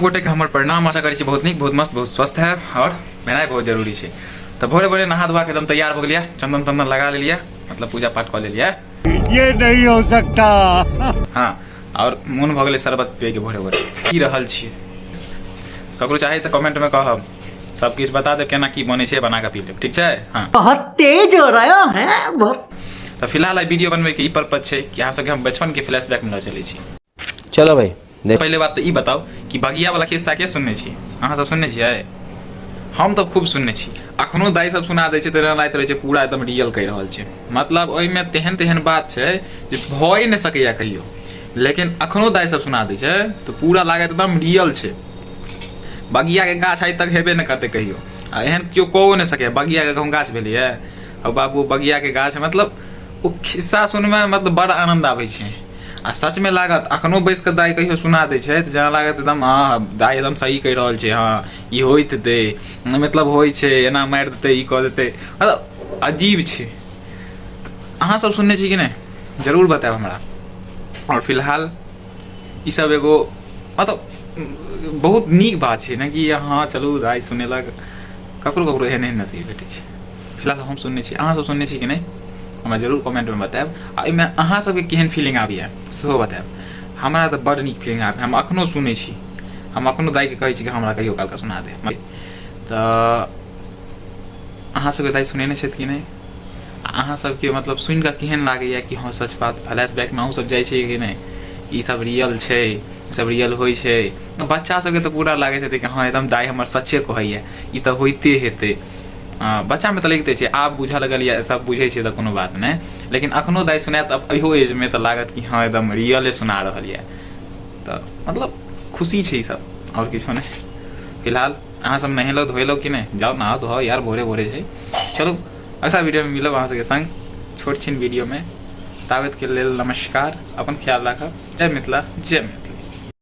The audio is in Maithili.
गोटे के हमर प्रणाम। आशा करै छी बहुत नीक, बहुत मस्त, बहुत स्वस्थ है और भेनाइ बहुत जरूरी छै। तऽ भोरे भोरे नहा धोआ के एकदम तैयार भऽ गेलियै, चंदन तंदन लगा लेलियै, मतलब पूजा पाठ कऽ लेलियै। ये नहीं हो सकता। हाँ, और मोन भऽ गेलै शरबत पियैके भोरे भोरे। पी रहल छियै। ककरो चाही तऽ कमेंटमे कहब, सब किछु बता देब, केना की बनै छै, बना कऽ पी लेब। ठीक छै? हाँ। बहुत तेज हो रहा है बहुत। तऽ फिलहाल आइ वीडियो बनबैके ई पर्पज छै कि अहाँ सबके हम बचपनके फ्लैशबैकमे लऽ चलै छी। चलो भाई देख। पहिले बात तऽ ई बताउ कि बगिया वाला खिस्सा के सुनने छी? अहाँ सब सुनने छियै? हम तऽ खूब सुनने छी। अखनो दाइ सब सुना दै छै तऽ एना लागैत रहै छै पूरा एकदम रियल कहि रहल छै। मतलब ओहिमे तेहन तेहन बात छै जे भए नहि सकैया कहियो, लेकिन अखनो दाइ सब सुना दै छै तऽ पूरा लागत एकदम रियल छै। बगिया के गाछ आइ तक हेबे नहि करतै कहियो, आ एहन केओ कहो नहि सकैया बगिया के कहूँ गाछ भेलैया। आ बाबू, बगिया के गाछ, मतलब ओ खिस्सा सुनमे मतलब बड़ आनन्द आबै छै। आ सचमे लागत, अखनो बैस कऽ दाइ कहियो सुना दै छै तऽ जेना लागत एकदम, हँ, दाइ एकदम सही कहि रहल छै, हँ, ई होइत हेतै, मतलब होइ छै, एना मारि देतै, ई कऽ देतै, मतलब अजीब छै। अहाँ सब सुनने छी कि नहि, जरूर बतायब हमरा। आओर फिलहाल ई सब एगो मतलब बहुत नीक बात छै ने कि हँ चलू, दाइ सुनेलक। ककरो ककरो एहन एहन नसीब भेटै छै। फिलहाल हम सुनने छी, अहाँ सब सुनने छी कि नहि, हमरा जरूर कमेंटमे बतायब। आ एहिमे अहाँ सबके केहन फीलिंग आबैए सेहो बतायब। हमरा तऽ बड़ नीक फीलिंग आबैए। हम अखनो सुनै छी, हम अखनो दाइके कहै छी कि हमरा कहियो कालके सुना दे। तऽ अहाँ सबके दाइ सुनेने छथि कि नहि? आ अहाँ सबके मतलब सुनि कऽ केहन लागैए कि हँ, सच बात, फ्लैश बैकमे अहूँ सब जाइ छियै कि नहि, ई सब रियल छै, ई सब रियल होइ छै? बच्चा सबके तऽ पूरा लागैत हेतै कि हँ, एकदम दाइ हमर सच्चे कहैए, ई तऽ होइते हेतै। बच्चामे तऽ लगिते छै। आब बुझऽ लगलियै, सब बुझै छै तऽ कोनो बात नहि, लेकिन अखनो दाइ सुनायत अब इहो एजमे तऽ लागत कि हँ, एकदम रियले सुना रहल यऽ। तऽ मतलब खुशी छै ई सब, आओर किछो नहि। फिलहाल अहाँ सब नहेलहुँ धोएलहुँ कि नहि? जाउ, नहाउ धोआउ यार, भोरे भोरे छै। चलू, अगला वीडियोमे मिलब अहाँ सबके संग छोट छिन वीडियोमे। ताबत के लेल नमस्कार, अपन ख्याल राखब। जय मिथिला, जय मिथिला।